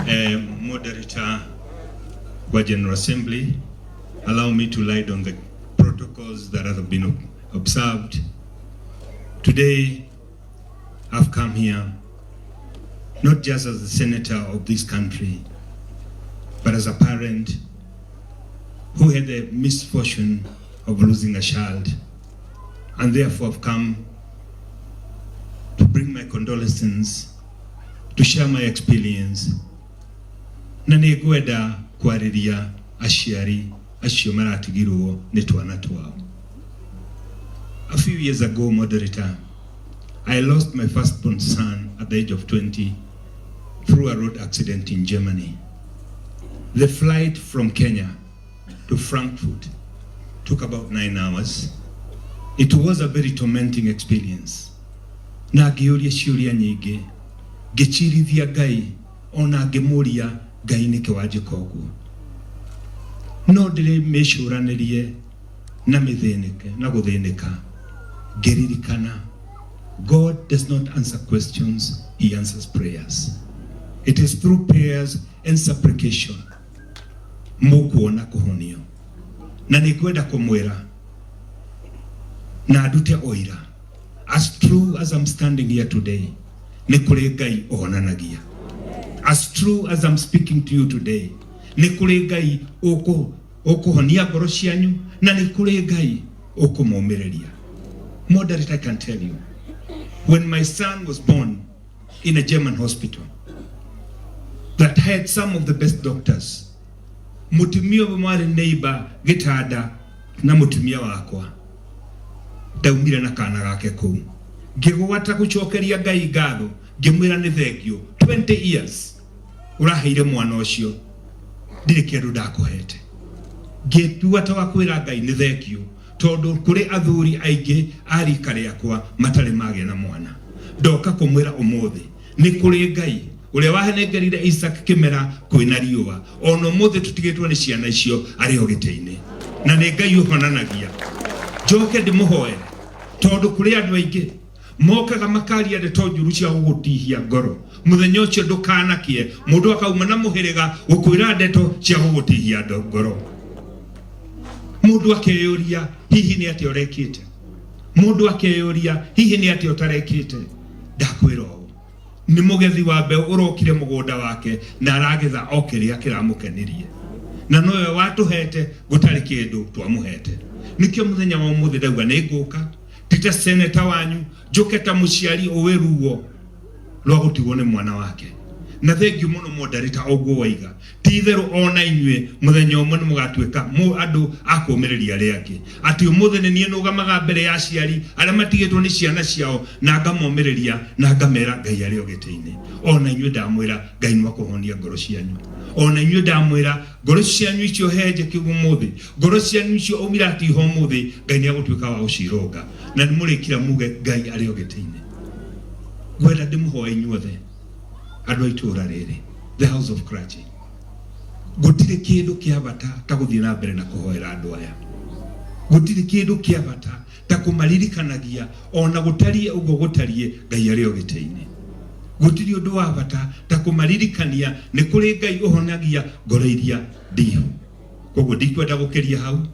Moderator wa General Assembly, allow me to light on the protocols that have been observed. Today, I've come here not just as the senator of this country, but as a parent who had the misfortune of losing a child, and therefore I've come to bring my condolences, to share my experience, na nĩ ngwenda kwarĩria aciari acio maratigirwo nĩ twana twao. A few years ago, moderator, I lost my firstborn son at the age of 20 through a road accident in Germany. The flight from Kenya to Frankfurt took about 9 hours. It was a very tormenting experience. Na ngĩũria ciũria nyingĩ, ngĩcirithia Ngai, ona ngĩmũria Ngai nĩkĩ wanjĩka ũguo. No ndĩrĩ mĩcũranĩrie na mĩthĩnĩke na gũthĩnĩka, ngĩririkana God does not answer questions, he answers prayers. It is through prayers and supplication mũkuona kũhonio. Na nĩ ngwenda kũmwĩra na ndute ũira, as true as I'm standing here today, nĩ kũrĩ Ngai ũhonanagia. As true as I'm speaking to you today, nĩ kũrĩ Ngai ũkũhonia ngoro cianyu na nĩ kũrĩ Ngai ũkũmũmĩrĩria. Moderator, I can tell you, when my son was born in a German hospital that had some of the best doctors, mutumia ũmwe mwarĩ neighbor gĩtanda na mutumia wakwa ndaumire na kana gake kũu, ngĩgwata gũcokeria Ngai ngatho, ngĩmwĩra nĩ thengio 20 years ũraheire mwana ũcio, ndirĩ kĩndũ ndakũhete. Ngĩtua ta wa kwĩra Ngai nĩ thengio tondũ kũrĩ athuri aingĩ a rika rĩakwa matarĩ magĩa na mwana. Ndoka kũmwĩra ũmũthĩ nĩ kũrĩ Ngai ũrĩa wahenengerire Isaac kĩmera kwĩna riũa, ona ũmũthĩ tũtigĩtwo nĩ ciana icio arĩ o gĩtĩ-inĩ, na nĩ Ngai ũhonanagia. Njoke ndĩmũhoere tondũ kũrĩ andũ aingĩ mokaga makaria ndeto njũru cia gũgũtihia ngoro. Mũthenya ũcio ndũkanakie mũndũ akauma na mũhĩrĩga gũkwĩra ndeto cia gũgũtihia ngoro. Mũndũ akeyũria hihi nĩ atĩa ũrekĩte, mũndũ akeyũria hihi nĩ atĩa ũtarekĩte. Ndakwĩra ũũ, nĩ mũgethi wa mbeũ ũrokire mũgũnda wake na aragetha o kĩrĩa kĩramũkenirie, na nowe watũhete gũtarĩ kĩndũ twamũhete. Nĩkĩo mũthenya wa ũmũthĩ ndauga nĩ ngũka ti ta seneta wanyu, njũke ta mũciari ũĩ ruo rwa gũtigwo nĩ mwana wake. Na thengiũ mũno moderator, ũguo waiga ti itherũ, ona inyuĩ mũthenya ũmwe nĩ mũgatuĩka andũ a kũũmĩrĩria arĩa angĩ, atĩ ũmũthĩ nĩ niĩ nũgamaga mbere ya aciari arĩa matigĩtwo nĩ ciana ciao na ngamomĩrĩria na ngamera Ngai arĩ o gĩtĩ-inĩ. Ona inyuĩ ndamwĩra Ngai no akũhonia ngoro cianyu. Ona inyuĩ ndamwĩra ngoro cianyu icio henjeke ũmũthĩ, ngoro cianyu icio ũmiratiho ũmũthĩ, Ngai nĩ agũtuĩka wa gũcironga na nĩ mũrĩkira muge Ngai arĩ o gĩtĩ-inĩ. Ngwenda ndĩmũhoe inyuothe andũ a itũũra rĩrĩ, the House of Clergy, gũtirĩ kĩndũ kĩa bata ta gũthiĩ na mbere na kũhoera andũ aya. Gũtirĩ kĩndũ kĩa bata ta kũmaririkanagia ona gũtariĩ ũguo gũtariĩ Ngai arĩ o gĩtĩ-inĩ. Gũtirĩ ũndũ wa bata ta kũmaririkania nĩ kũrĩ Ngai ũhonagia ngoro iria ndihu. Koguo ndikwenda gũkĩria hau.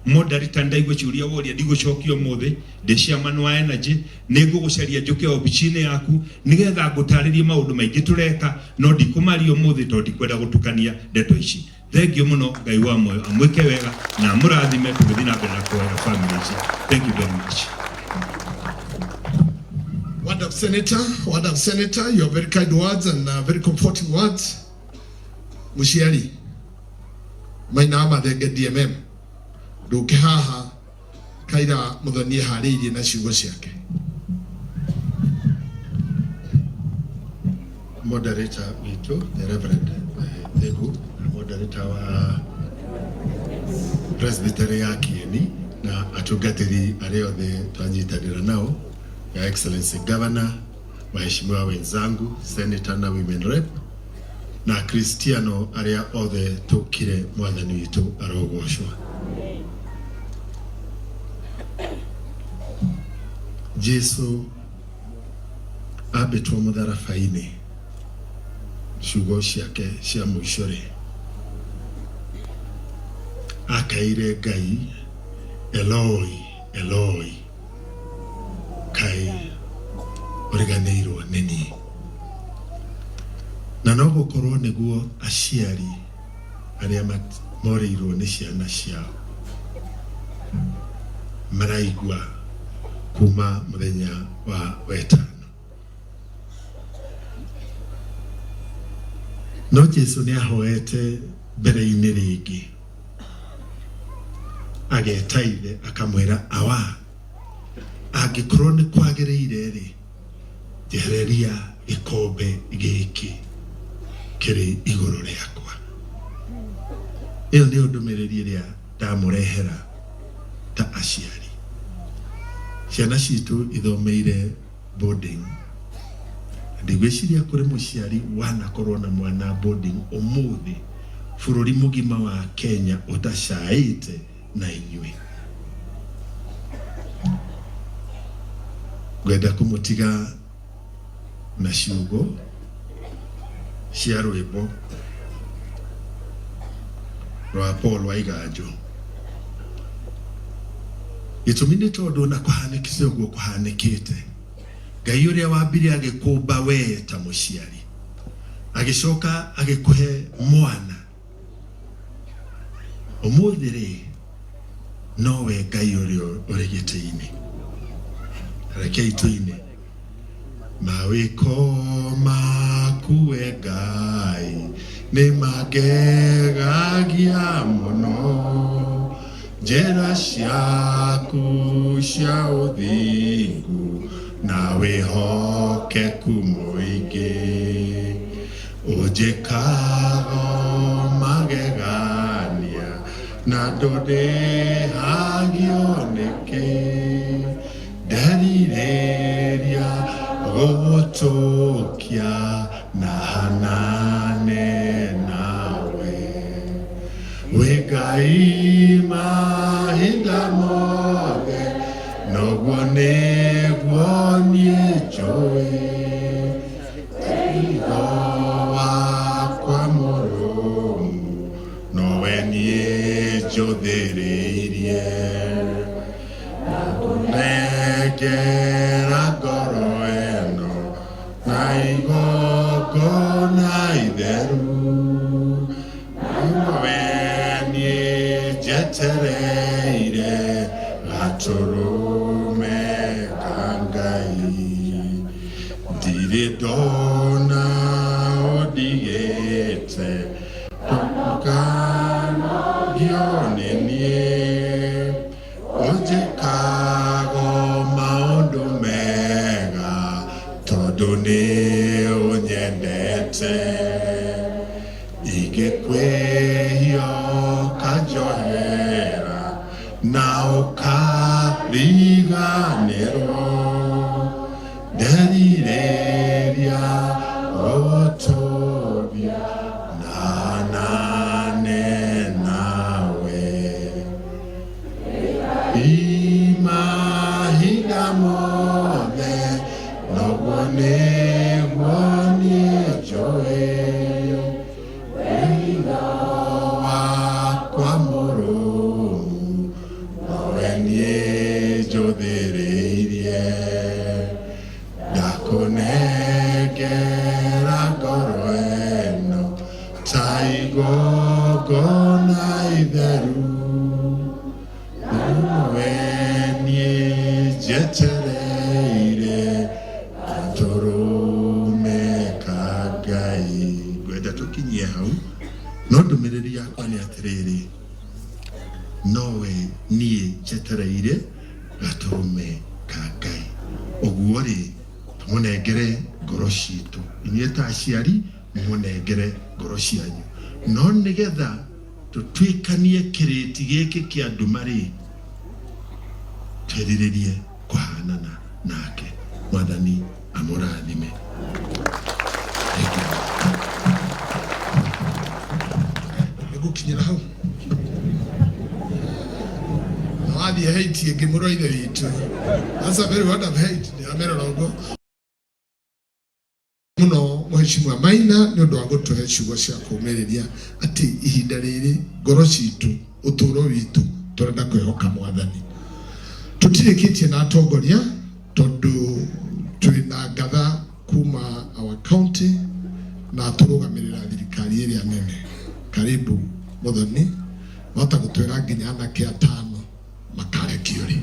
Moderator, ndaigua ciũria woria, ndigũcokia ũmũthĩ, ndĩ chairman wa energy, nĩ ngũgũcaria njũke obici-inĩ yaku nĩgetha ngũtarĩrie maũndũ maingĩ tũreka, no ndikũmaria ũmũthĩ tondũ ndikwenda gũtukania ndeto ici. Thengio mũno, Ngai wa muoyo amwĩke wega na amũrathime tũgĩthiĩ na mbere na kũhoera family ici. Thank you very much. Word Senator, word of Senator, your very kind words and very comforting words. Muciari, Maina Mathenge DMM, nduke haha kaira muthoni eharĩirie na ciugo ciake. Moderator witũ, the Reverend Thegu, moderator wa Presbytery ya Kieni na atungatĩri arĩa othe twanyitanĩra nao, Your Excellency Governor, waheshimiwa wenzangu Senator na Women Rep na Kristiano arĩa othe tũkire, Mwathani witũ arogocwo. Jesu ambĩtwo mũtharaba-inĩ. Ciugo ciake cia mũico rĩ, akaire Ngai, Eloi, Eloi, kaĩ ũriganĩirwo nĩ niĩ. Na no gũkorwo nĩguo aciari arĩa morĩirwo nĩ ciana ciao maraigua kuma mũthenya wa wetano. No Jesu nĩ ahoete mbere-inĩ rĩngĩ, ageta ithe akamwĩra, awa, angĩkorwo nĩ kwagĩrĩire-rĩ, njehereria gĩkombe gĩkĩ kĩrĩ igũrũ rĩakwa. Ĩyo nĩyo ndũmĩrĩri ĩrĩa ndamũrehera ta aciari. Ciana citũ ithomeire boarding. Ndigwĩciria kũrĩ mũciari wanakorwo na mwana boarding ũmũthĩ bũrũri mũgima wa Kenya ũtacaĩte na inyuĩ. Ngwenda kũmũtiga na ciugo cia rwĩmbo rwa Paul Waiganjo. Gĩtũmi nĩ tondũ ona kũhanĩkĩte ũguo kũhanĩkĩte, Ngai ũrĩa wambire agĩkũmba wee ta mũciari, agĩcoka agĩkũhe mwana, ũmũthĩ rĩ nowe Ngai ũrĩa ũrĩ gĩtĩ-inĩ. Rekei tũine. Mawĩko maku we Ngai nĩ mangegagia mũno, njĩra ciaku cia ũthingu na wĩhokeku mũingĩ, ũnjĩkaga magegania na ndũndĩhagio nĩkĩ. Nderirĩria gũgũtũkia na hanane nawe. Wĩ Ngai mahinda mothe, noguo nĩguo niĩ njũĩ. Hitho wakwa mũrũmu, nowe niĩ njũthĩrĩirie. Nengera ngoro ĩno na igongona itheru, nowe niĩ njetereire gatũrũme ka Ngai. Ndirĩ ndona ũndigĩte, ndũkanogio nĩ niĩ. Ũnjĩkago maũndũ mega tondũ nĩ ũnyendete. Ingĩkwĩhia ũkanjohera na ũkariganĩrwo. Nderirĩria gũgũtũũria na hanane nawe. Imahinda mothe noguo nĩguo niĩ njũĩ wĩra wakwa mũrũmu nowe niĩ njũthĩrĩirie ndakũnengera ngoro ĩno ta igongona itheru nowe niĩ njetereire gatũrũme ka Ngai. Ngwenda tũkinyie hau, no ndũmĩrĩri yakwa nĩ atĩrĩrĩ, nowe niĩ njetereire gatũrũme ka Ngai. Ũguo rĩ, tũmũnengere ngoro citũ, inyuĩ ta aciari mũmũnengere ngoro cianyu, no nĩgetha tũtuĩkanie kĩrĩti gĩkĩ kĩa nduma rĩ, twĩrirĩrie kũhanana nake. Mwathani amũrathime. Thank you. Nĩngũkinyĩra hau na wathiĩ Haiti ĩngĩ mũrũ wa ithe witũ. That's a very word of hate. Ndĩramĩrora ũguo mũno. Mheshimiwa Maina nĩ ũndũ wa gũtũhe ciugo cia kũũmĩrĩria atĩ ihinda rĩrĩ ngoro citũ, ũtũũro witũ, tũrenda kwĩhoka Mwathani. Tũtirĩkĩtie na atongoria tondũ twĩna ngatha kuma our county na tũrũgamĩrĩra thirikari ĩrĩa nene. Karibu Muthoni, wahota gũtwĩra nginya anake atano makarekio rĩ.